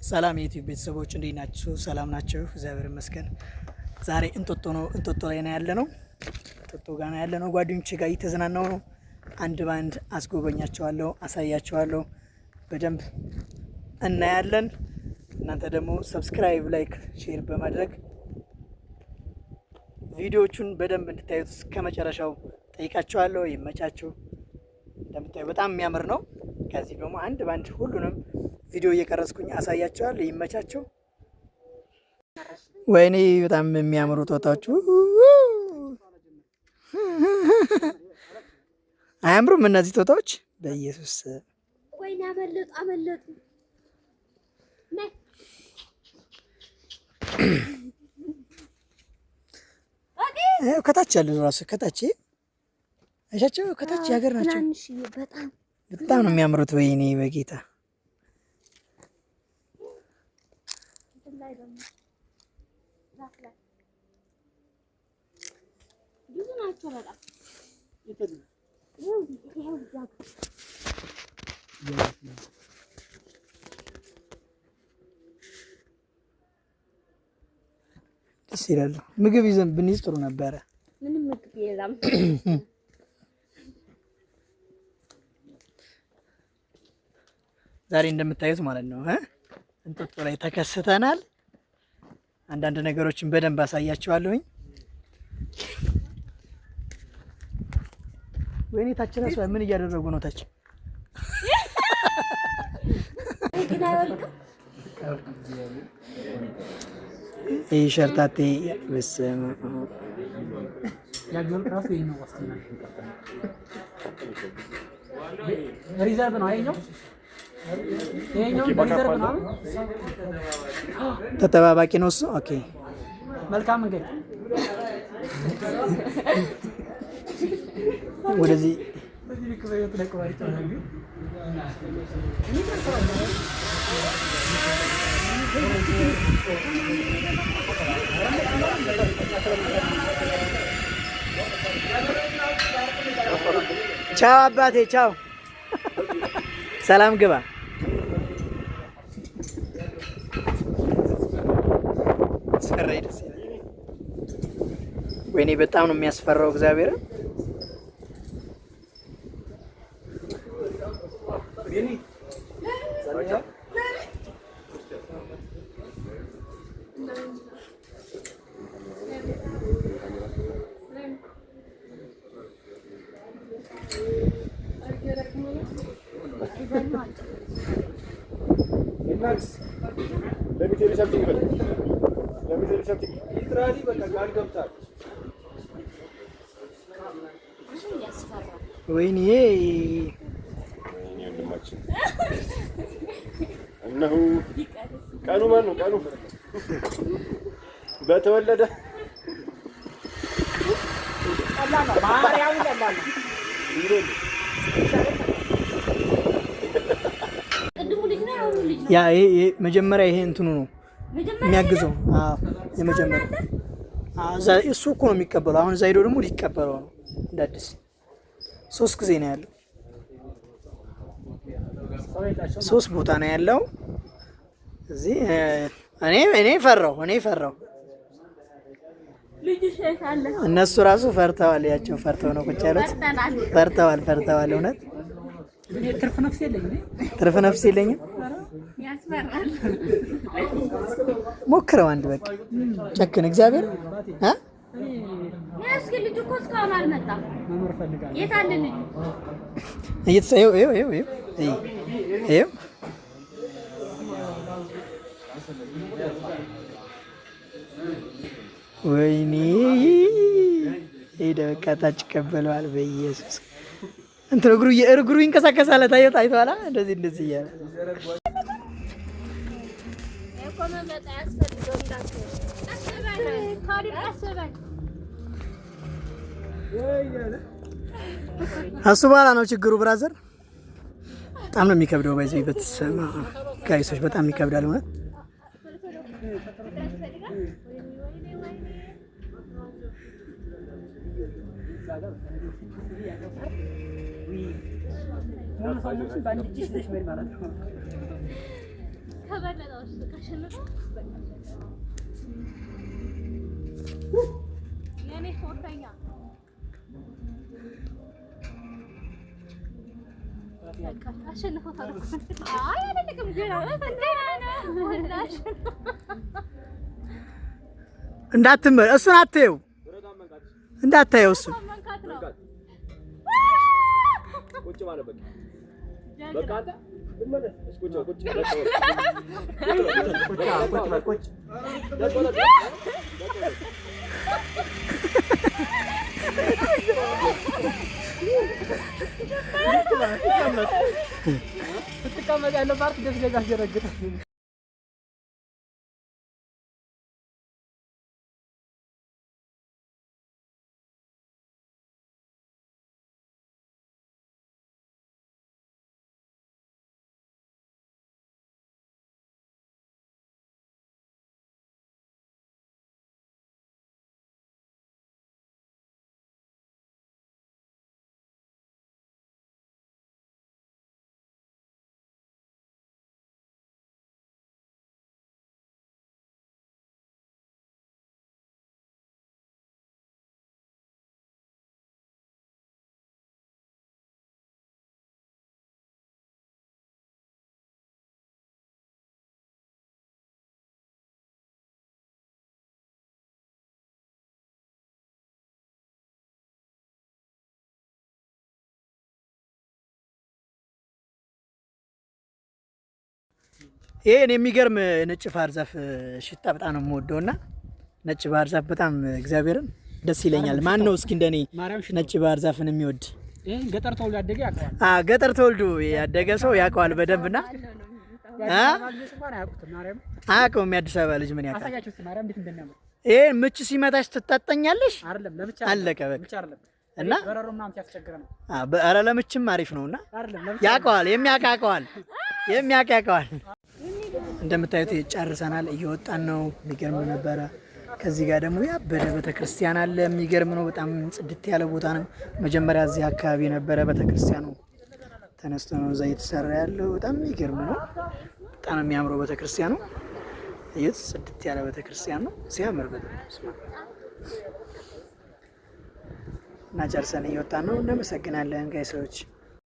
ሰላም የዩቲዩብ ቤተሰቦች፣ እንዴት ናችሁ? ሰላም ናችሁ? እግዚአብሔር ይመስገን። ዛሬ እንጦጦ ነው፣ እንጦጦ ላይ ነው ያለነው። እንጦጦ ጋር ነው ያለነው። ጓደኞቼ ጋር እየተዝናናው ነው። አንድ ባንድ አስጎበኛቸዋለሁ፣ አሳያቸዋለሁ። በደንብ እናያለን። እናንተ ደግሞ subscribe፣ like፣ share በማድረግ ቪዲዮዎቹን በደንብ እንድታዩት እስከ መጨረሻው ጠይቃችኋለሁ። ይመቻችሁ። እንደምታዩ በጣም የሚያምር ነው። ከዚህ ደግሞ አንድ ባንድ ሁሉንም ቪዲዮ እየቀረጽኩኝ አሳያችኋለሁ። ይመቻችሁ። ወይኔ በጣም የሚያምሩ ጦጣዎቹ አያምሩም? እነዚህ ጦጣዎች በኢየሱስ። ወይኔ አመለጡ አመለጡ። ከታች ያሉ ራሱ ከታች አይሻቸው ከታች የሀገር ናቸው። በጣም ነው የሚያምሩት። ወይኔ በጌታ። ደስ ይላሉ። ምግብ ይዘን ብንይዝ ጥሩ ነበረ። ምንም ምግብ የለም። ዛሬ እንደምታዩት ማለት ነው እንጦጦ ላይ ተከስተናል። አንዳንድ ነገሮችን በደንብ አሳያችኋለሁኝ። ወይኔ ታች እራሱ ምን እያደረጉ ነው? ታች ይህ ሸርታቴ በስመ አብ reserve ነው። ይሄኛው reserve ነው። ተጠባባቂ ነው እሱ። Okay። መልካም እንግዲህ ወደዚህ ቻው አባቴ ቻው። ሰላም ግባ። ደስ ይላል። ወይኔ በጣም ነው የሚያስፈራው። እግዚአብሔርን። ወይኔ። ወንድማችን እነሆ ቀኑ ማን ነው? ቀኑ በተወለደ ያ ይሄ መጀመሪያ ይሄ እንትኑ ነው የሚያግዘው። አዎ የመጀመሪያ እሱ እኮ ነው የሚቀበለው። አሁን እዛ ሄዶ ደግሞ ሊቀበለው ነው እንደ አዲስ። ሶስት ጊዜ ነው ያለው። ሶስት ቦታ ነው ያለው። እዚህ እኔ ፈራሁ፣ እኔ ፈራሁ። እነሱ ራሱ ፈርተዋል። ያቸው ፈርተው ነው ቁጭ ያሉት። ፈርተዋል፣ ፈርተዋል። እውነት ትርፍ ነፍስ የለኝም፣ ትርፍ ነፍስ የለኝም። ሞክረው አንድ በቃ ጨክን እግዚአብሔር እ እስኪ ልጁ እኮ እስካሁን አልመጣም። የት አለ ልጁ? ይኸው ይኸው ይኸው ይኸው። ወይኔ ሄደ በቃ ታች ይቀበለዋል። በኢየሱስ እንትን እግሩ እግሩ ይንቀሳቀሳል። ታየው ታይተዋላ እንደዚህ እንደዚህ እያለ እሱ በኋላ ነው ችግሩ። Brother በጣም ነው የሚከብደው። by the way በተሰማ guys ኦች በጣም ይከብዳል እውነት። ካሸነፈ በቃ የኔ ስፖርተኛ። በቃ አሸንፎታል እኮ። አይ አይደለም፣ ገና ገና ነው። እንዳትመ እሱን አትየው፣ እንዳታየው እሱን። መንካት ነው። ቁጭ ማለት በቃ በቃ አንተ ልመለስ። እሺ፣ ቁጭ በል፣ ቁጭ በል፣ ቁጭ በል ቁጭ። በል፣ በል፣ በል። ስትቀመጥ ያለው part ደስ ደስ ያስደረግጣል። ይሄን የሚገርም ነጭ ባህር ዛፍ ሽታ በጣም ነው የምወደው እና ነጭ ባህር ዛፍ በጣም እግዚአብሔርን ደስ ይለኛል። ማን ነው እስኪ እንደኔ ማርያም ሽታ ነጭ ባህር ዛፍን የሚወድ? ይሄን ገጠር ተወልዶ ያደገ ያውቀዋል። ገጠር ተወልዶ ያደገ ሰው ያውቀዋል በደንብና የአዲስ አበባ ልጆች እንኳን አያውቁትም። ማርያም አያውቀውም። የአዲስ አበባ ልጅ ምን ያውቃል? አሳያቸው እስኪ ማርያም እንዴት እንደሚያምር። ይሄን ምች ሲመታሽ ትታጠኛለሽ። አይደለም ለብቻ አለቀ በቃ። ብቻ አይደለም እና በረሮ ምናምን ሲያስቸግረ ነው። ኧረ ለምችም አሪፍ ነውና አይደለም ለብቻ ያውቀዋል። የሚያውቅ ያውቀዋል። የሚያውቅ ያውቀዋል። እንደምታዩት ጨርሰናል፣ እየወጣን ነው። የሚገርም ነበረ። ከዚህ ጋር ደግሞ ያበደ ቤተክርስቲያን አለ። የሚገርም ነው። በጣም ጽድት ያለ ቦታ ነው። መጀመሪያ እዚህ አካባቢ ነበረ ቤተክርስቲያኑ፣ ተነስቶ ነው እዛ እየተሰራ ያለው። በጣም የሚገርም ነው። በጣም የሚያምረው ቤተክርስቲያኑ እዩት። ጽድት ያለ ቤተክርስቲያን ነው። ሲያምር በጣም ስማ። እና ጨርሰን እየወጣን ነው። እናመሰግናለን guys ኦች።